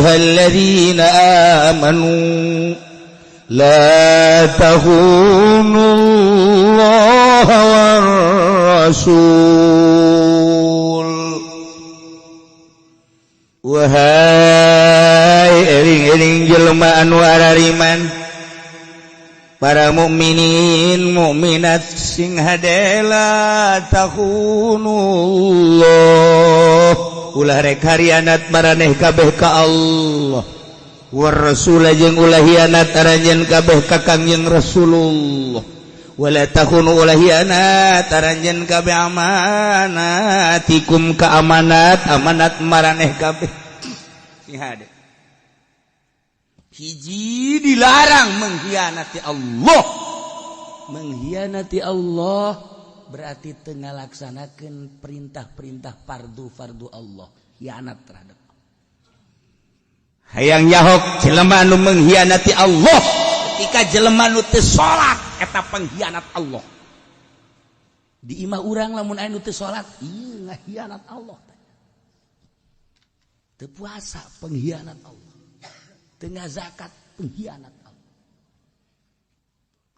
ayyuhalladzina amanu la takhunullaha war rasul. Wahai eling-eling jelema anu arariman, para mukminin mukminat, sing hade, la takhunullah, ulah rek hianat maraneh kabeh ka Allah, war rasul, jeung ulah hianat aranjeun kabeh ka Kangjeng Rasulullah, wala takhunu, ulah hianat aranjeun kabeh amanatikum ka amanat amanat maraneh kabeh. Sing hade, hiji dilarang mengkhianati Allah. Mengkhianati Allah berarti teu ngalaksanakeun perintah-perintah fardu-fardu Allah, hianat terhadap. Hayang nyahok jelema anu mengkhianati Allah, ketika jelema nu teu salat, eta pengkhianat Allah. Di imah urang lamun aya nu teu salat, ieu ngahianat Allah. Teu puasa, pengkhianat Allah. Teu ngazakat, pengkhianat Allah.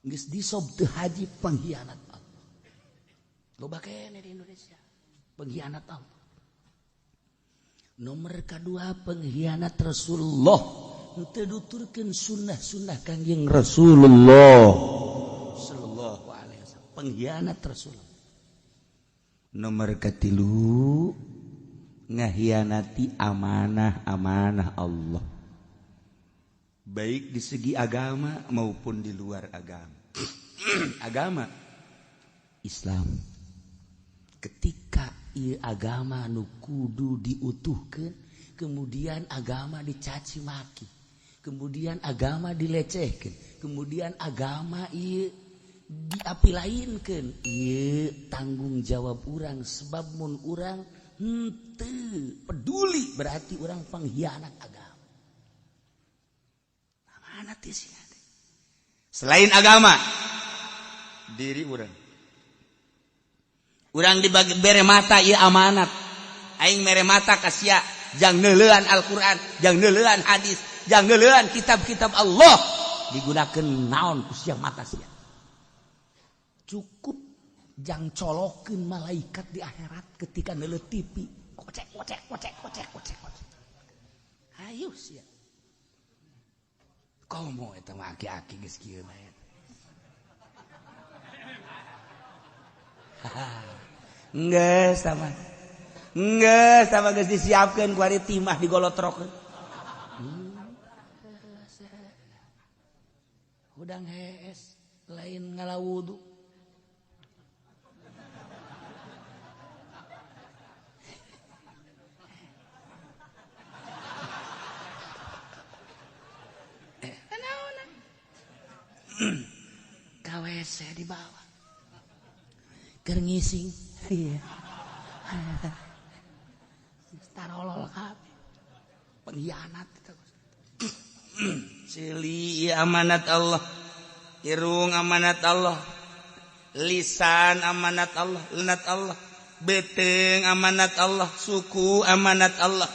Geus disob teu haji, pengkhianat Allah. Loba keneh di Indonesia pengkhianat Allah. Nomor kedua, pengkhianat Rasulullah, teu nuturkeun sunnah-sunnah Kangjeng Rasulullah sallallahu alaihi wasallam, pengkhianat Rasulullah. Nomor katilu, ngahianati amanah-amanah Allah, baik di segi agama maupun di luar agama. Agama Islam, ketika ieu agama nu kudu diutuhkeun, kemudian agama dicaci maki, kemudian agama dilecehkan, kemudian agama ieu diapi lainkan, ieu tanggung jawab urang, sebab mun urang henteu peduli berarti urang pengkhianat agama. Amanat sih. Selain agama, diri urang. Urang dibagi bere mata, ieu amanat. Aing mere mata ka sia jang neuleuan Al-Qur'an, jang neuleuan hadis, jang neuleuan kitab-kitab Allah. Digunakan naon ku sia mata sia? Cukup jang colokeun malaikat di akhirat ketika neuleuh TV. Kocek kocek kocek kocek kocek kocek. Ayo sia. Komo eta mah aki-aki geus kieu mah. Geus sama. Geus sama, geus disiapkeun ku ari timah digolotrokeun. Hudang hees lain ngala wudu. Eh, naon? Ka WC dibawa. Keur ngising. Iya. Tarolol kabeh. Pengkhianat itu. Sili amanat Allah. Irung amanat Allah. Lisan amanat Allah, amanat Allah. Beteng amanat Allah, suku amanat Allah.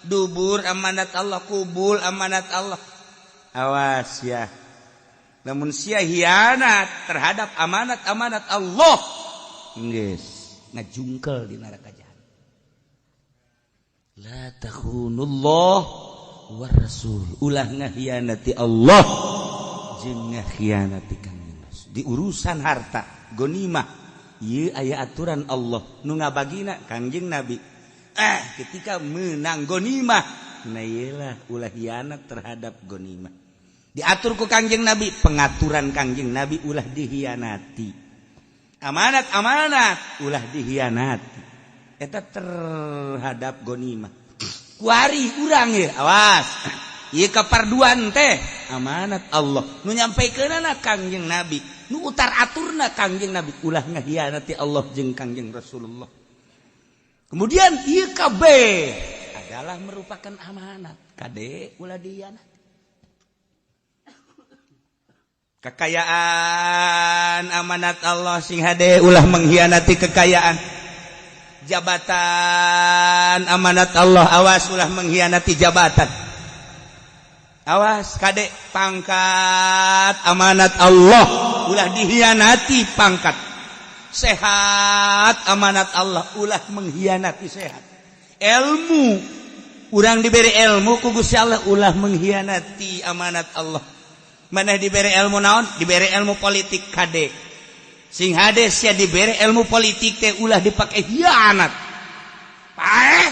Dubur amanat Allah, kubul amanat Allah. Awas ya. Namun sia hianat terhadap amanat-amanat Allah, geus ngajungkel di neraka jahanam. La takhunullah war rasul, ulah ngahianati Allah jeung ngahianati Kangjeng Rasul. Di urusan harta gonimah ieu aya aturan Allah, nu ngabagina Kangjeng Nabi. Ketika menang gonimah, nah iyalah, ulah hianat terhadap gonimah. Diatur ku Kangjeng Nabi, pengaturan Kangjeng Nabi ulah dihianati. Amanat amanat ulah dihianati. Eta terhadap gonimah. Kuari urang ya, awas. Ieu kaparduan teh amanat Allah. Nu nyampaikeunana Kangjeng Nabi, nu utar aturna Kangjeng Nabi, ulah ngahianati Allah jeung Kangjeng Rasulullah. Kemudian ieu kabeh adalah merupakan amanat. Kade ulah dihianati. Kekayaan amanat Allah, sing hade ulah mengkhianati kekayaan. Jabatan amanat Allah, awas ulah mengkhianati jabatan. Awas kadek, pangkat amanat Allah ulah dihianati. Pangkat sehat amanat Allah, ulah mengkhianati sehat. Ilmu, urang diberi ilmu ku Gusti Allah, ulah mengkhianati amanat Allah. Mana diberi ilmu naon, diberi ilmu politik, kade sing hade sia. Diberi ilmu politik teh ulah dipakai hianat, paeh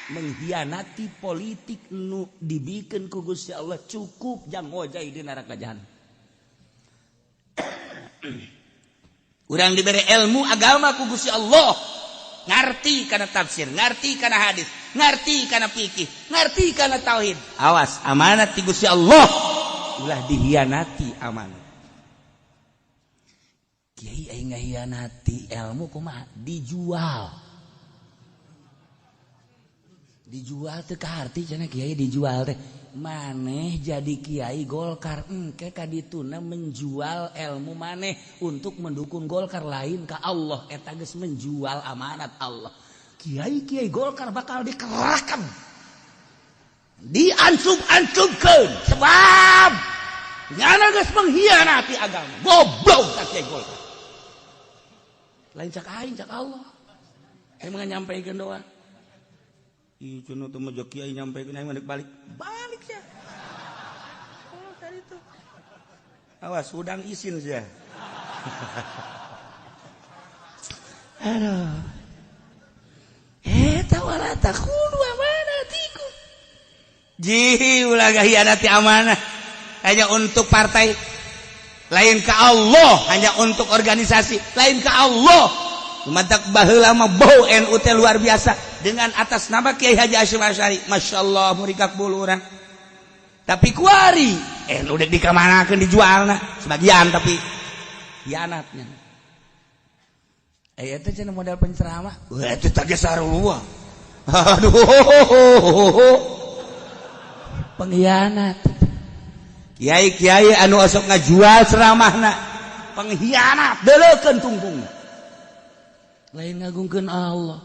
mengkhianati politik nu dibikin ku Gusti Allah, cukup jang ngojay di neraka jahanam. Urang diberi ilmu agama ku Gusti Allah, ngarti kana tafsir, ngarti kana hadis, ngarti kana fikih, ngarti kana tauhid. Awas, amanat ti Gusti Allah ulah dihianati amanat. Kiai aing ngahianati ilmu kumaha? Dijual, dijual teu kaharti cenah kiai. Dijual teh maneh jadi kiai Golkar, engke kadituna menjual ilmu maneh untuk mendukung Golkar, lain ka Allah. Eta geus menjual amanat Allah. Kiai-kiai Golkar bakal dikerahkan, diancub-ancubkeun, sebab nyana geus mengkhianati agama. Goblok ka kiai Golkar. Lain cak aing, cak Allah. Aing mah nyampaikeun doang. Ih, cenah teu mah kiai nyampaikeun, aing mah balik. Balik sia. Oh, tadi itu. Awas, udang isin sia. Aduh. Eta wala takhunu amanatikum. Ji ulah hianati amanah. Hanya untuk partai, lain ke Allah, hanya untuk organisasi, lain ke Allah. Mantak baheula mah bau NU teh luar biasa dengan atas nama Kiai Haji Hasyim Asy'ari. Masya Allah, murikak bulu urang. Tapi kuari NU dek dikamanakeun, dijualna sebagian, tapi hianatnya. Eh, eta cenah modal penceramah. Wah, itu teh sarua. Aduh. Pengkhianat. Kiai-kiai anu osok ngajual ceramahna, pengkhianat, deuleukeun tungtung. Lain ngagungkeun Allah.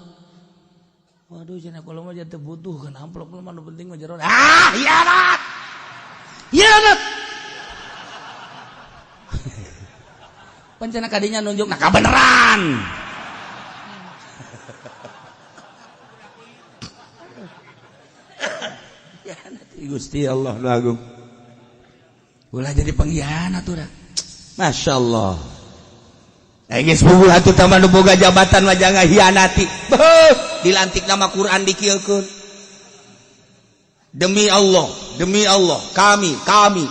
Waduh, cenah kalau mah teu butuh kan amplop mah, nu penting mah jero. Ah, hianat. Hianat. Pancena kadinya nunjuk nah kabeneran. Hianat Gusti Allah nu agung. Ulah jadi pengkhianat urang. Masya Allah. Geus puguh atuh tambah nu boga jabatan mah jangan hianati. Beuh, dilantik nama Quran dikieukeun. Demi Allah, demi Allah, kami, kami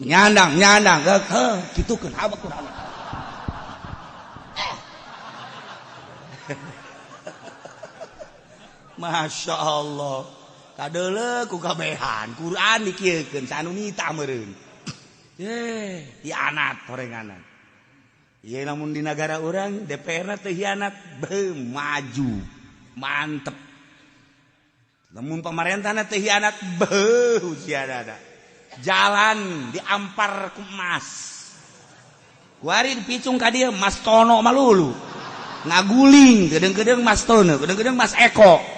nyandang, nyandang, heuh, kitukeun haba Quran. Masya Allah. Kadeuleu ku kabehan Quran dikieukeun sanu nita meureun. Eh, hianat horenganan. Ieu lamun di negara urang DPR na teu hianat, beuh maju, mantep. Lamun pamarentahna teu hianat, beuh sia ada. Jalan diampar ku emas. Kuari dipicung ka dieu Mas Tono malulu. Ngaguling kedeung-kedeung Mas Tono, kedeung-kedeung Mas Eko.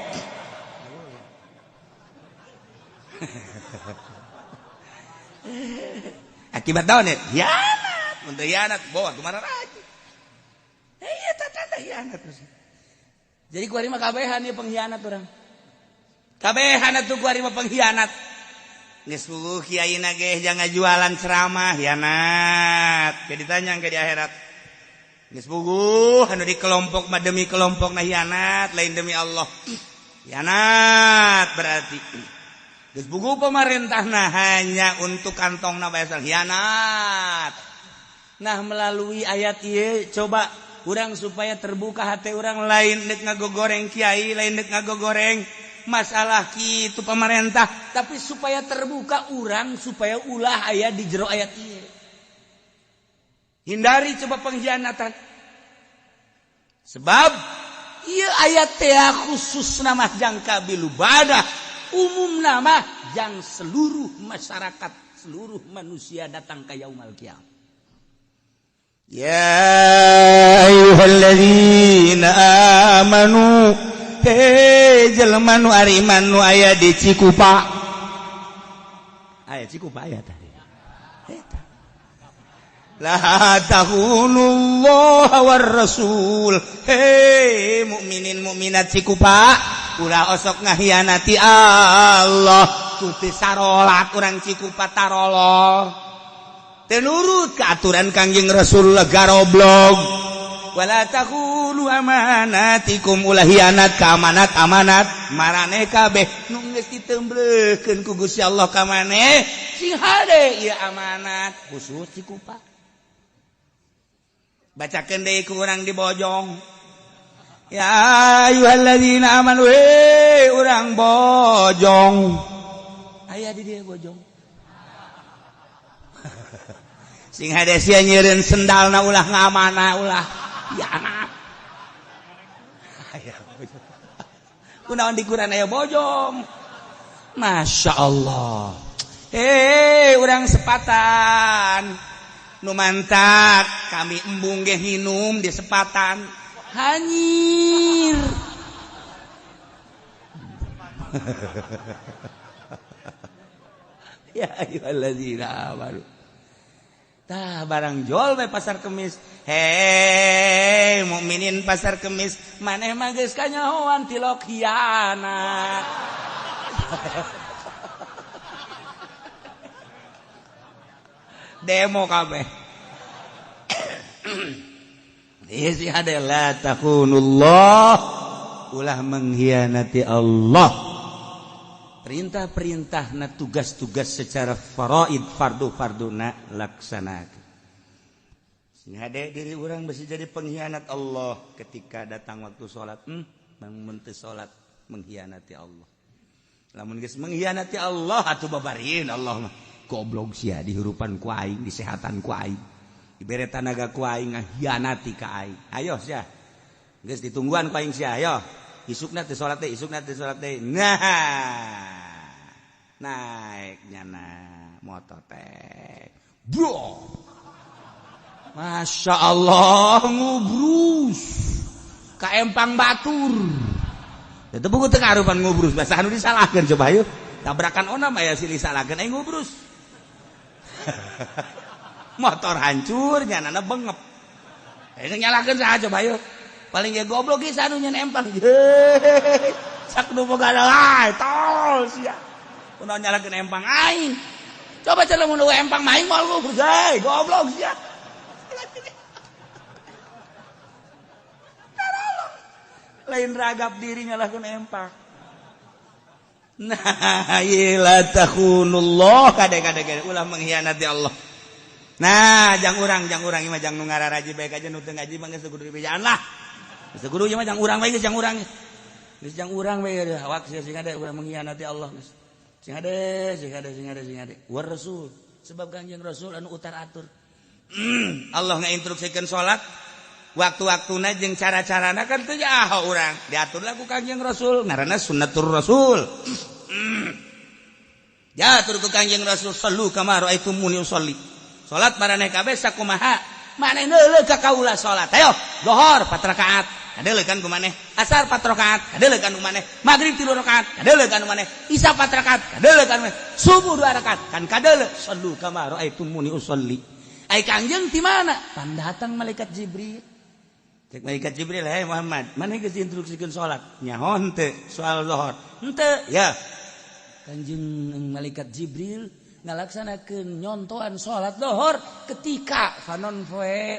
Akibat daun ya, hianat, mun teu hianat bawa kemana lagi? Iya, tanda hianat. Jadi kuari mah kabehan ieu pengkhianat urang. Kabehan atuh kuari mah pengkhianat. Geus puguh kiai na ge jangan jualan ceramah, hianat. Ke ditanya ke di akhirat. Geus puguh anu di kelompok mah demi kelompok na hianat, lain demi Allah. Hianat berarti. Geus puguh pemerintahna hanya untuk kantongna bae hianat. Nah, melalui ayat ieu coba urang supaya terbuka hati urang, lain dek ngagogoreng kiai, lain dek ngagogoreng masalah kitu pemerintah, tapi supaya terbuka urang supaya ulah aya di jero ayat ieu. Hindari coba pengkhianatan. Sebab ieu ayat teh khusus nama jangka bilubadah, umum nama jang seluruh masyarakat, seluruh manusia datang ke yaumal qiyamah. Ya ayyuhalladzina amanu, hei jelema nu ariman nu aya di Cikupa, Aya Cikupa aya tadi. Eta. La takhunullah war rasul. Hei mukminin mukminat Cikupa, ulah osok ngahianati Allah. Ku teu sarolat urang Cikupa tarolol. Teu nurut ka aturan Kangjeng Rasulullah garoblog. Wala takhunu amanatikum, ulah hianat ka amanat amanat maraneh kabeh nu geus ditemblekeun ku Gusti Allah ka maneh, sing hade ieu amanat khusus Cikupa. Bacakeun deui ku urang di Bojong. Ya ayyuhalladzina amanu, hei urang Bojong. Aya di dieu Bojong. Sing hade sia nyeureun sendalna, ulah ngamana, ulah hianat. Aya Bojong. Kunaon di Quran aya Bojong? Masya Allah. Hei urang Sepatan. Nu mantak kami embung ge minum di Sepatan hanyir. Ya ayyuhalladzina amanu. Tah barang jual we Pasar Kemis. Hei mukminin Pasar Kemis, maneh mah geus kanyahoan tilok hianat. Demo kabeh. Ieu sih adalah takhunullah, ulah mengkhianati Allah. Perintah-perintah na tugas-tugas secara faraid fardu-farduna laksanakeun. Sing hade diri urang besi jadi pengkhianat Allah ketika datang waktu salat, bangun teu salat mengkhianati Allah. Lamun geus mengkhianati Allah atuh babarin Allah mah. Goblok sia dihurupan ku aing, disehatan ku aing, dibere tanaga ku aing, ngahianati ka aing. Ayo sia, geus ditungguan ku aing sia, ayo isukna teu salat teh, isukna teu salat teh. Nah, naik nyana motor teh, bro, Masya Allah ngubrus ka empang batur. Teu buku teu ngarupan ngubrus, basa anu disalahkeun coba ayo. Tabrakan onam aya silih salahkeun aing ngubrus. Motor hancur nyanana bengep. Nyalakeun saha coba ayo. Paling ge goblok ge anu nyen empang. Sak nu boga lae tol sia. Kunaon nyalakeun empang aing. Coba cenah mun empang mah aing moal ngubrus euy, goblok sia. Lain ragap diri nyalakeun empang. Nah, la takhunullah kade-kade ulah mengkhianati Allah. Nah, jang urang ieu mah jang nu ngararaji bae aja nu teu ngaji mah geus kudu dibejaan lah. Geus kudu ieu mah jang urang bae, geus jang urang. Geus jang urang bae awak sia sing hade ulah mengkhianati Allah geus. Sing hade, sing hade, sing hade, sing hade. War Rasul, sebab Kangjeng Rasul anu utar atur. Allah ngainstruksikeun salat waktu-waktuna jeung cara-carana kan teu jaho urang. Diatur lah ku Kangjeng Rasul, ngaranna sunnatur Rasul. Diatur ku Kangjeng Rasul, sallu kama raaitumuni usolli. Salat maraneh kabeh sakumaha? Maneh neuleuh ka kaula salat. Ayo, zuhur 4 rakaat, kadeuleuh kan ku maneh. Asar 4 rakaat, kadeuleuh kan ku maneh. Magrib 3 rakaat, kadeuleuh kan ku maneh. Isya 4 rakaat, kadeuleuh kan ku maneh. Subuh 2 rakaat, kan kadeuleuh. Sallu kama raaitumuni usolli. Ai Kangjeng ti mana? Pandatang malaikat Jibril. Cek malaikat Jibril, "Hei Muhammad, maneh geus diinstruksikeun salat?" Nyaho henteu soal zuhur. Henteu, ya. Kanjeng malaikat Jibril ngalaksanakeun nyontohan salat zuhur ketika panon poe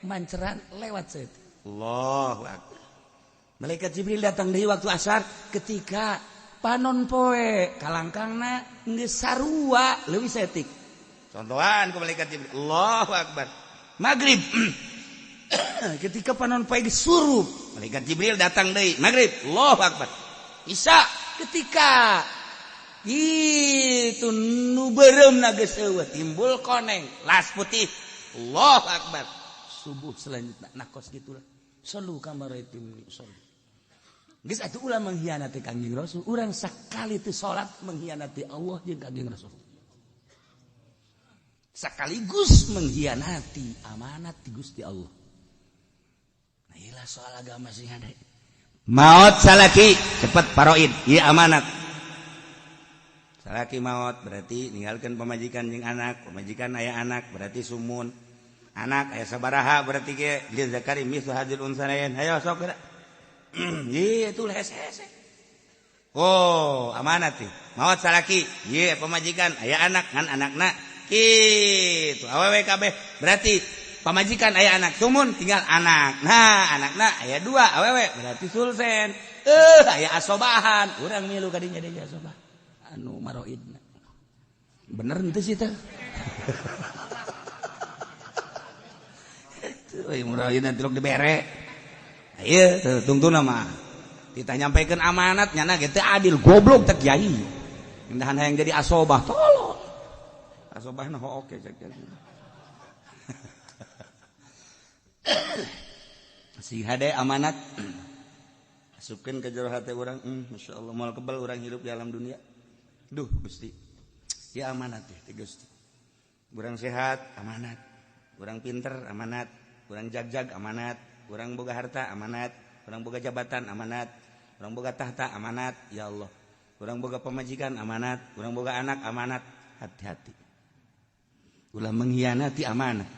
manceran lewat saeutik. Allahu akbar. Malaikat Jibril datang deui waktu asar ketika panon poe kalangkangna geus sarua leuwih saeutik. Contohan ku malaikat Jibril. Allahu akbar. Maghrib ketika panon poe geus surup, malaikat Jibril datang deui. Maghrib, Allahu akbar. Isya ketika itu nu beureumna geus eueuh, timbul koneng, las putih. Allahu akbar. Subuh selanjutnya nakos gitulah. Sallu kama raaitumuni usolli. Geus atuh ulah mengkhianati Kangjeng Rasul. Urang sakali teu salat mengkhianati Allah jeung Kangjeng Rasul. Sekaligus mengkhianati amanat ti Gusti Allah. Nah, ilah soal agama sing hade. Maot salaki cepet paroid, ieu amanat. Salaki maot berarti ninggalkan pamajikan jeung anak, pamajikan aya anak berarti sumun. Anak aya sabaraha berarti ge lidzakari mitslu hadzil unsayain. Hayo sok geura. Ieu tuh hese-hese. Oh, amanat teh. Maot salaki, ieu pamajikan aya anak ngan anakna kitu awewe kabeh. Berarti pamajikan aya anak sumun tinggal anak. Nah, anakna aya dua awewe berarti sulsen. Aya asobahan, urang milu ka dinya deui asobah. Anu maroidna. Bener henteu sih teh? Euy maroidna tilok dibere. Ieu tungtuna mah. Titah nyampaikan amanat nyana ge teu adil, goblok teh kiai. Indahan hayang jadi asobah tolol. Asobahna oke cek. Si hade amanat asupkeun ka jero hate urang, masyaallah moal kebal urang hidup di alam dunia. Duh Gusti, ya amanat teh Gusti. Urang sehat amanat, urang pinter amanat, urang jag-jag amanat, urang boga harta amanat, urang boga jabatan amanat, urang boga tahta amanat, ya Allah. Urang boga pamajikan amanat, urang boga anak amanat. Hati-hati. Ulah mengkhianati amanat.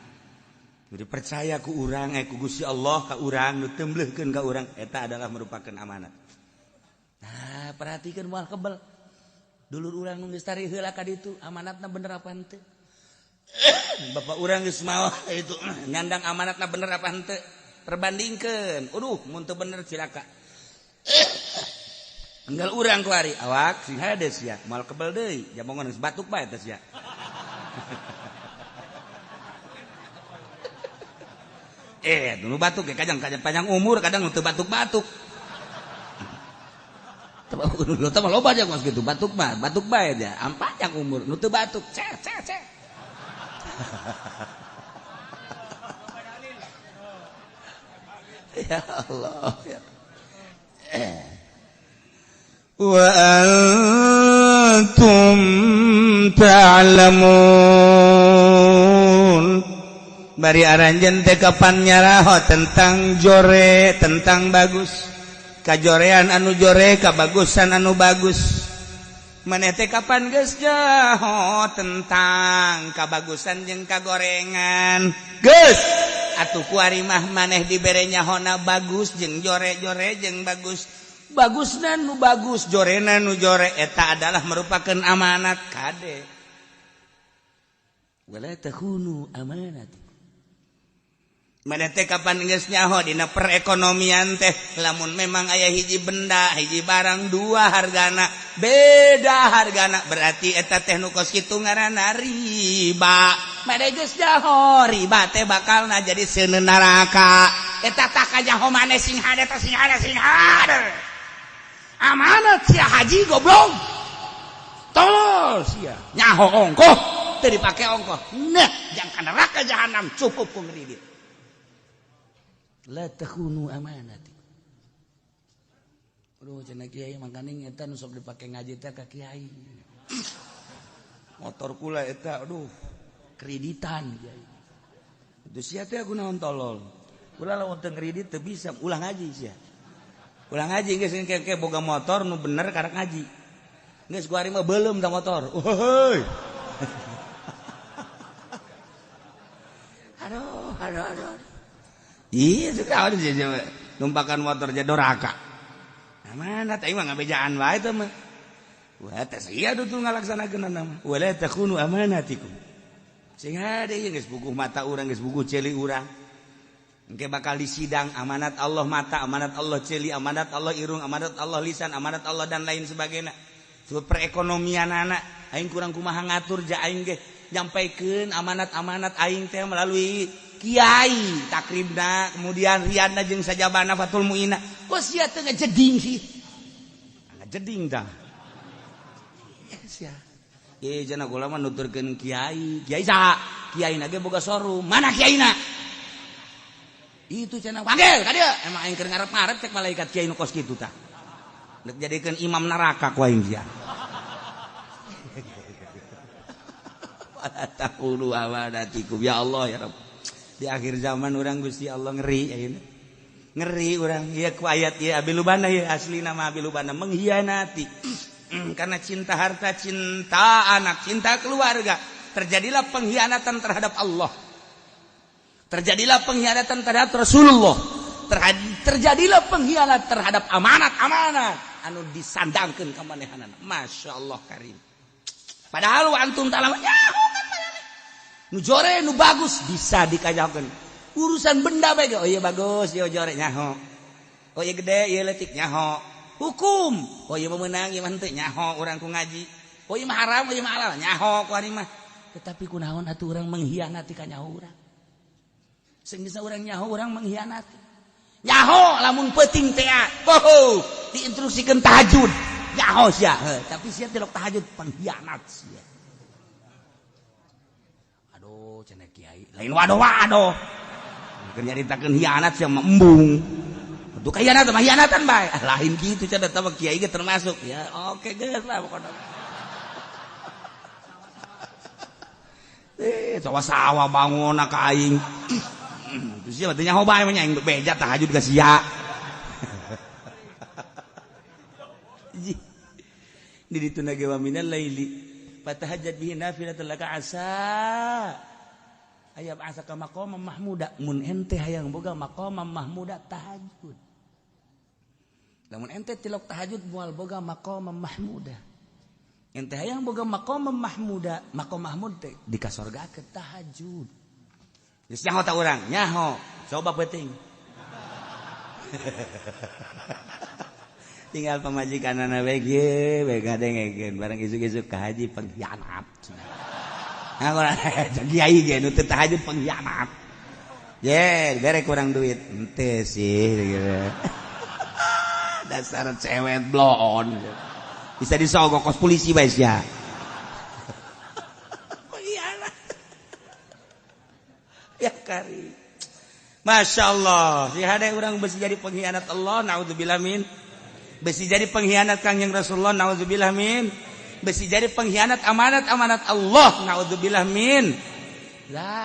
Jadi percaya ku urang ku Gusti Allah ka urang nu tembleuhkeun ka urang eta adalah merupakan amanat. Nah, perhatikan moal kebel. Dulur urang nu geus tari heula ka ditu, amanatna bener apa henteu? Bapak urang geus mawa itu nyandang amanatna bener apa henteu? Perbandingkeun. Aduh, mun teu bener cilaka. Enggal urang ku ari awak sing hade sia, moal kebel deui, jamongan geus batuk bae teh sia. Dulu batuk ya kadang-kadang panjang umur, kadang teu batuk-batuk. Lu teh loba aja kos gitu, batuk mah, batuk bae dia, panjang umur, nu teu batuk, cek cek cek. Ya Allah ya. Wa antum ta'lamun. Bari aranjeun teh kapan nyaraho tentang jore, tentang bagus. Kajorean anu jore, kabagusan anu bagus. Maneh teh kapan geus jaho tentang kabagusan jeung kagorengan. Geus atuh kuari mah maneh dibere nyahona bagus jeung jore-jore jeung bagus. Bagusna nu bagus, jorena nu jore eta adalah merupakan amanat kade. Wala takhunu amanat. Maneh teh kapan geus nyaho dina perekonomian teh lamun memang aya hiji benda hiji barang dua hargana beda hargana berarti eta teh nu kos kitu ngaranna riba. Maneh geus nyaho riba teh bakalna jadi seuneu neraka. Eta tah kanyaho maneh sing hade teh sing hade sing hade. Amanat sia haji goblok. Tolol sia nyaho ongkoh teu dipake ongkoh. Nah jang ka neraka jahanam cukup ku ngridit. La takhunu amanati. Aduh cenah kiai mangkaning eta nu sok dipake ngaji teh ka kiai. Motor kula eta aduh kreditan kiai. Itu sia teh kunaon tolol. Ulah lamun teu ngredit teu bisa ulah ngaji sia. Ulah ngaji geus engke boga motor nu bener karek ngaji. Geus ku ari mah beuleum da motor. Heuy. Aduh aduh aduh. Iya suka numpakan motor jadi doraka. Nah, mana teh mah ngabejaan wae teh mah. Wah teh sia tuh ngalaksanakeun mah. Wala takhunu amanatikum. Sing hade ieu geus buguh mata urang geus buguh ceuli urang. Engke bakal disidang amanat Allah mata, amanat Allah ceuli, amanat Allah irung, amanat Allah lisan, amanat Allah dan lain sebagainya. Sebab perekonomian anak aing kurang kumaha ngatur ja aing ge nyampaikeun amanat-amanat aing teh melalui kiai takribna kemudian riana jeung sajabana Fatul Muina. Kok sia teu ngajeding sih? Ngajeding tah. Sia. Ye cenah kula mah nuturkeun kiai. Kiai saha? Kiaina ge boga sorum. Mana kiaina? Itu cenah panggil ka dieu. Emang aing keur ngarep-ngarep cek malaikat kiai nu kos kitu tah. Rek jadikeun imam neraka ku aing sia. Wala taqulu amanatikum ya Allah ya Rabb. Di akhir zaman orang Gusti Allah ngeri ayeuna. Ngeri orang ieu ku ayat ieu Abi Lubana ieu asli nama Abi Lubana mengkhianati. Karena cinta harta, cinta anak, cinta keluarga, terjadilah pengkhianatan terhadap Allah, terjadilah pengkhianatan terhadap Rasulullah, terjadilah pengkhianat terhadap amanat-amanat anu disandangkeun ka manehanana. Masya Allah karim. Padahal wa antum ta'lamun ya kan nu jore nu bagus bisa dikajakeun. Urusan benda bae, oh iya bagus, iya jore nyaho. Oh iya gede, iya letik nyaho. Hukum, oh iya memenang, iya mah henteu nyaho urang ku ngaji. Oh iya mah haram, oh iya mah halal nyaho ku ari mah. Tetapi kunaon atuh urang mengkhianati ka nyaho urang? Sing bisa urang nyaho urang mengkhianati. Nyaho lamun peuting teh, oh diinstruksikeun tahajud. Nyaho sia, tapi sia tilok tahajud pengkhianat sia. Aduh, cenah kiai. Lain waduh-waduh. Keur nyaritakeun hianat sia mah embung. Tuh khianat mah hianatan bae. Ah, lain kitu cenah tah kiai ge termasuk. Ya oke geus lah pokona. Sawah-sawah bangun ka aing. Terus sia mah teu nyaho bae mah nya aing beja tahajud ka sia. Di ditu na ge wa minal laili fatahajjat bihi nafilatan laka asa ayab asa ka maqamam mahmuda. Mun ente hayang boga maqamam mahmuda tahajud. Lamun ente tilok tahajud moal boga maqamam mahmuda. Ente hayang boga maqamam mahmuda, maqam mahmud teh dikasorgakeun tahajud. Geus nyaho ta urang? Nyaho. Coba peuting. Tinggal pamajikanana we ge we ngadengekeun barang isuk-isuk ka haji pengkhianat. Nah, kiai ge nu teu tahajud pengkhianat. Ye, bere kurang duit. Henteu sih gitu. Dasar cewek blon. Bisa disogok kos polisi bae sia. Pengkhianat. Ya kari. Masya Allah, si hade urang besi jadi pengkhianat Allah, naudzubillah min. Besi jadi pengkhianat Kangjeng Rasulullah, naudzubillah min. Besi jadi pengkhianat amanat-amanat Allah, naudzubillah min. Lah.